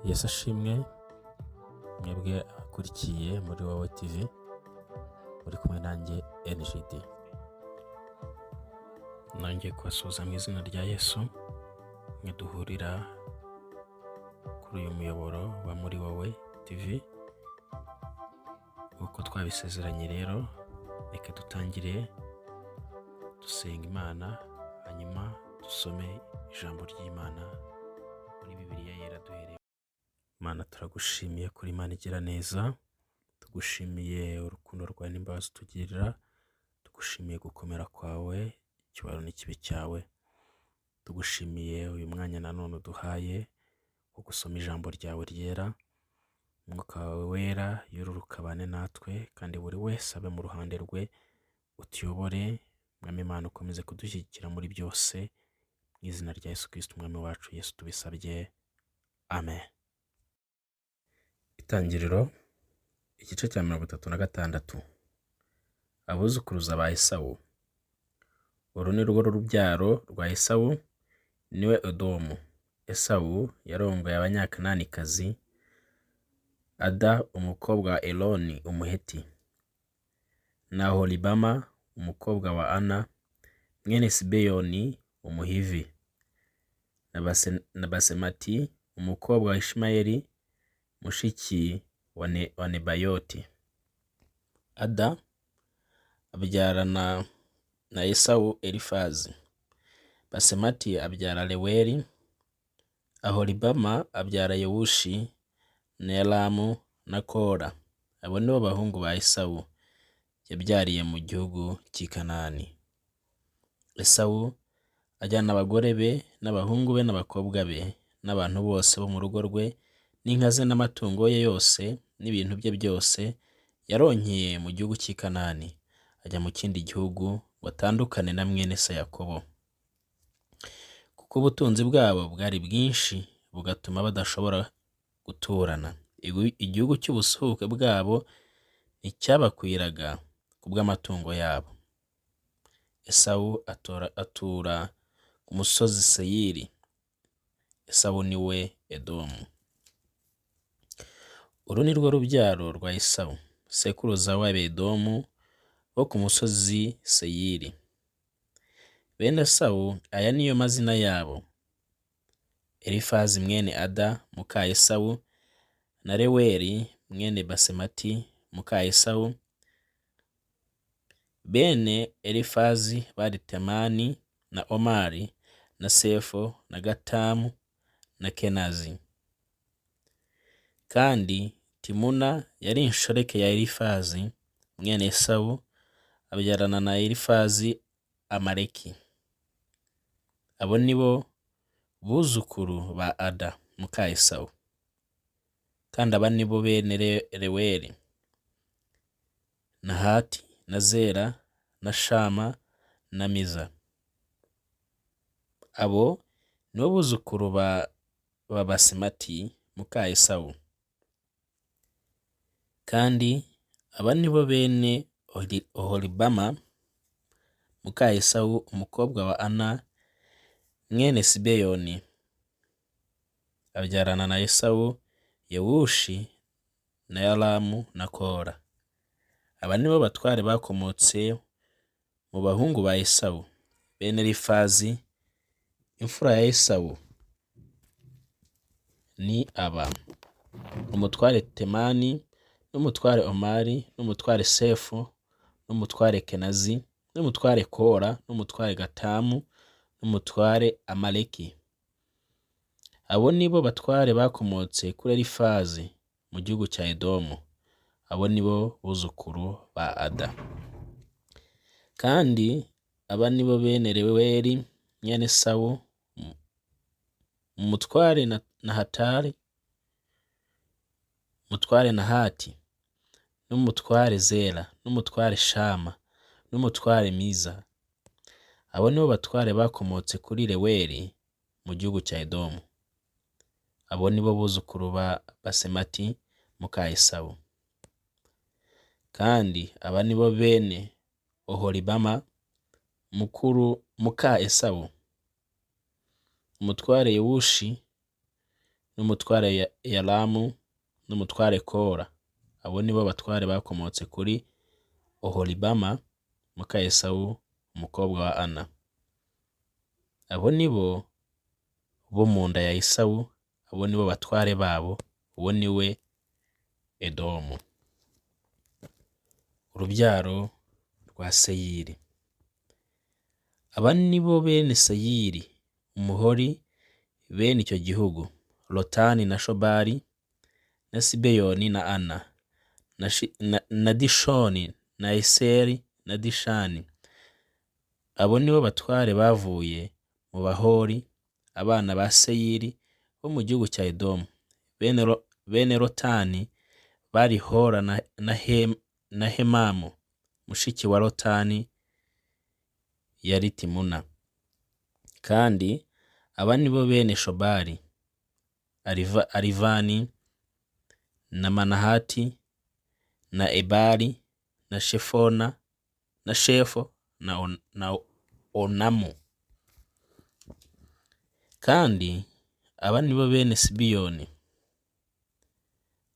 Yesu ashimwe, mwebwe abakurikiye muri Wowe TV, muri kumwe nanjye NGD. Nongeye kubasuhuza mu izina rya Yesu, mwe duhurira kuri uyu muyoboro wa Muri Wowe TV. Nk'uko twabisezeranye rero, reka dutangire dusenga Imana, hanyuma dusome ijambo ry'Imana muri Bibiliya Yera duhereye. Mana, turagushimiye kuri Imana igira neza, tugushimiye urukundo rwawe n'imbabazi utugirira, tugushimiye gukomera kwawe, icyubahiro n'ikibi cyawe. Tugushimiye uyu mwanya nanone uduhaye wo gusoma ijambo ryawe ryera. Umwuka wawe wera yururuka abane natwe, kandi buri wese abe mu ruhande rwe, utuyobore. Mwami Imana, ukomeze kudushyigikira muri byose, mu izina rya Yesu Kristo Umwami wacu Yesu tubisabye, amen. Itangiriro igice cya 36. Abuzukuruza ba Esawu. Uru ni rwo rubyaro rwa Esawu, niwe Edomu. Esawu yarongoye Abanyakananikazi, Ada umukobwa wa Eloni Umuheti, na Oholibama umukobwa wa Ana mwene Sibeyoni Umuhivi, na Basemati umukobwa wa Ishimayeli mushiki wa Nebayoti. Ada abyarana na Esawu Elifazi, Basemati abyara Reweli, Aholibama abyara Yewushi na Yalamu na Kora. Abo ni bo bahungu ba Esawu yabyariye mu gihugu cy'i Kanani. Esawu ajyana abagore be n'abahungu be n'abakobwa be n'abantu bose bo mu rugo rwe n'inka ze n'amatungo ye yose n'ibintu bye byose yaronkeye mu gihugu cy'i Kanani, ajya mu kindi gihugu ngo atandukane na mwene se Yakobo. Kuko ubutunzi bwabo bwari bwinshi bugatuma badashobora guturana. Igihugu cy'ubusuhuke bwabo nticyabakwiraga kubw'amatungo yabo. Esawu atura ku musozi Seyiri. Esawu ni we Edomu. Uru ni rwo rubyaro rwa Esawu, sekuruza w'Abedomu bo ku musozi Seyiri. Bene Esawu, aya niyo mazina yabo: Elifazi mwene Ada muka Esawu, na Reweli mwene Basemati muka Esawu. Bene Elifazi bari Temani na Omari na Sefo na Gatamu na Kenazi. Kandi Timuna yari inshoreke ya Elifazi mwene Esawu, abyarana na Elifazi Amaleki. Abo ni bo buzukuru ba Ada muka Esawu. Kandi aba ni bo bene Reweli: Nahati na Zera na Shama na Miza. Abo ni bo buzukuru ba Basemati muka Esawu. Kandi aba ni bo bene Oholibama muka Esawu umukobwa wa Ana mwene Sibeyoni. Abyarana na Esawu Yewushi na Yalamu na Kora. Aba ni bo batware bakomotse mu bahungu ba Esawu. Bene Elifazi imfura ya Esawu ni aba: umutware Temani n'umutware Omari n'umutware Sefu n'umutware Kenazi n'umutware Kora n'umutware Gatamu n'umutware Amaleki. Abo ni bo batware bakomotse kuri Elifazi mu gihugu cya Edomu. Abo ni bo buzukuru ba Ada. Kandi aba ni bo bene Reweli mwene Esawu, umutware Nahatari, umutware Nahati n'umutware Zera n'umutware Shama n'umutware Miza. Abo ni bo batware bakomotse kuri Reweli mu gihugu cya Edomu. Abo ni bo buzukuru ba Basemati muka Esawu. Kandi aba ni bo bene Oholibama mukuru muka Esawu, umutware Yewushi n'umutware Yalamu, n'umutware Kora. Abo ni bo batware bakomotse kuri Oholibama muka Esawu, umukobwa wa Ana. Abo ni bo bo mu nda ya Esawu, abo ni bo batware babo, uwo ni we Edomu. Urubyaro rwa Seyiri. Aba ni bo bene Seyiri, Umuhori, bene icyo gihugu: Lotani na Shobali na Sibeyoni na Ana na Dishoni na Eseri na Dishani. Abo ni bo batware bavuye mu Bahori, abana ba Seyiri bo mu gihugu cya Edomu. Bene Lotani bari Hora na Hemamu. Mushiki wa Lotani yari Timuna. Kandi aba ni bo bene Shobali: Alivani na Manahati na Ebali na Shefona na Shefo na Onamu. Kandi aba ni bo bene Sibiyoni: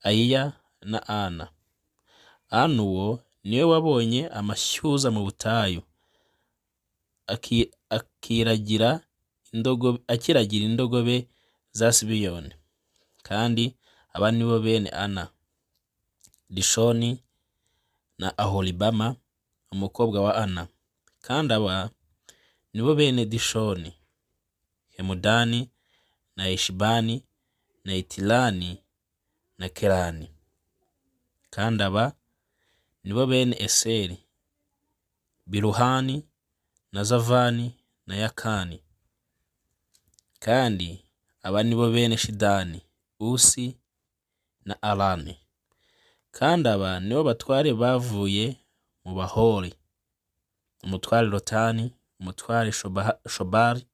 Ayiya na Ana. Ana uwo niwe wabonye amashyuza mu butayu, akiragira indogobe za Sibiyoni. Kandi aba ni bo bene Ana: Dishoni na Aholibama, umukobwa wa Ana. Kandi aba ni bo bene Dishoni: Hemudani na Eshibani na Itirani na Kerani. Kandi aba ni bo bene Eseri: Biluhani na Zavani na Yakani. Kandi aba ni bo bene Shidani: Usi na Arani. Kandi aba ni bo batware bavuye mu Bahori: umutware Lotani, umutware Shobali,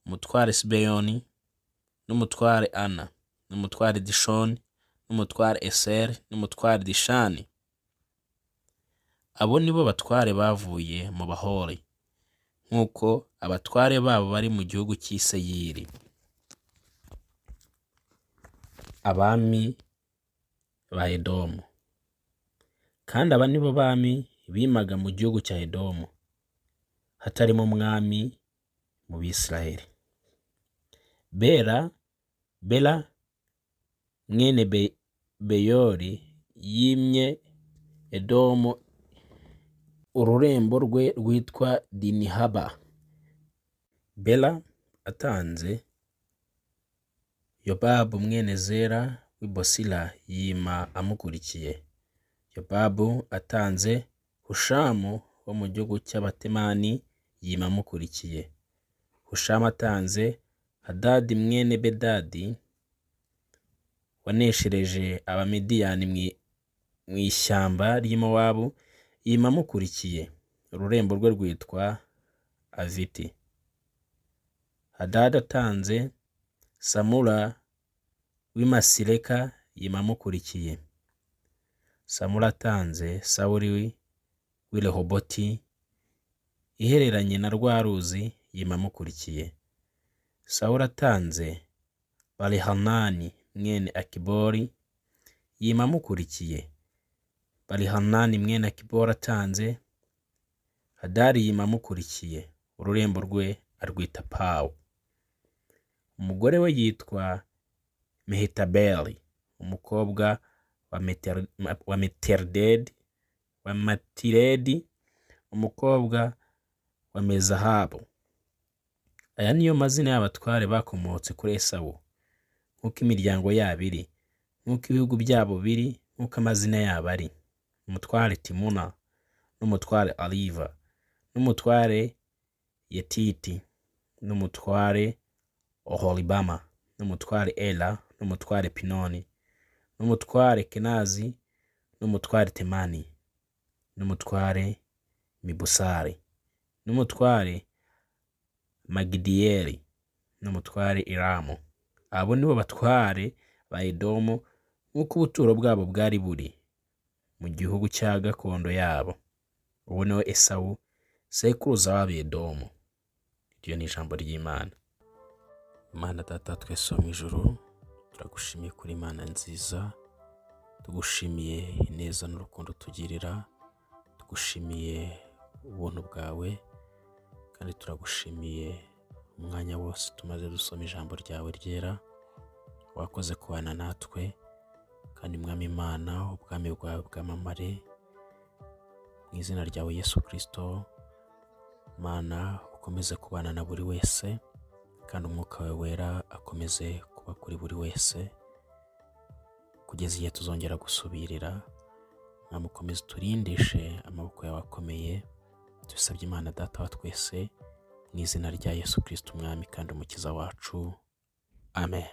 umutware Sibeyoni, n'umutware Ana, n'umutware Dishoni, n'umutware Eseri, n'umutware Dishani. Abo ni bo batware bavuye mu Bahori, nk'uko abatware babo bari mu gihugu cy'i Seyiri. Abami ba Edomu. Kandi aba ni bo bami bimaga mu gihugu cya Edomu, hatarimo umwami mu Bisirayeli. Bela mwene Beyori yimye Edomu ururembo rwe rwitwa Dinihaba. Bela atanze, Yobabu mwene Zera w'i Bosira yima amukurikiye. Yobabu atanze, Hushamu wo mu gihugu cy'Abatemani yima amukurikiye. Hushamu atanze, Hadadi mwene Bedadi waneshereje Abamidiyani mu ishyamba ry'i Mowabu yima amukurikiye. Ururembo rwe rwitwa Aviti. Hadadi atanze, Samula w'i Masireka yima amukurikiye. Samula atanze, Sawuli w'i Rehoboti ihereranye na rwa ruzi yima amukurikiye. Sawuli atanze, Balihanani mwene Akibori yima amukurikiye. Balihanani mwene Akibori atanze, Hadari yima amukurikiye. Ururembo rwe arwita Pawu. Umugore we yitwa Mehetabeli, umukobwa wa Meteridedi, wa Matiredi, umukobwa wa Mezahabu. Aya niyo mazina y'abatware bakomotse kuri Esawu, nk'uko imiryango yabo iri, nk'uko ibihugu byabo biri, nk'uko amazina yabo ari: umutware Timuna, n'umutware Aliva, n'umutware Yetiti, n'umutware Oholibama, n'umutware Ela, n'umutware Pinoni, n'umutware Kenazi, n'umutware Temani, n'umutware Mibusari, n'umutware Magidiyeli, n'umutware Iramu. Abo ni bo batware ba Edomu nk'uko ubuturo bwabo bwari buri mu gihugu cya gakondo yabo. Uwo ni we Esawu, sekuruza w'Abedomu. Iryo ni ijambo ry'Imana. Imana Data twese wo mu ijuru, Turagushimiye kuri Imana nziza, tugushimiye ineza n'urukundo tugirira, tugushimiye ubuntu bwawe, kandi turagushimiye umwanya wose tumaze dusoma ijambo ryawe ryera. Wakoze kubana natwe, kandi Mwami Imana, ubwami bwawe bwamamare mu izina ryawe Yesu Kirisito. Mana, ukomeze kubana na buri wese, kandi Umwuka wawe Wera akomeze kuba kuri buri wese kugeza igihe tuzongera gusubirira. Mwami, ukomeze uturindishe amaboko yawe akomeye. Tubisabye Imana Data wa twese, mu izina rya Yesu Kirisito, Umwami kandi Umukiza wacu. Amen.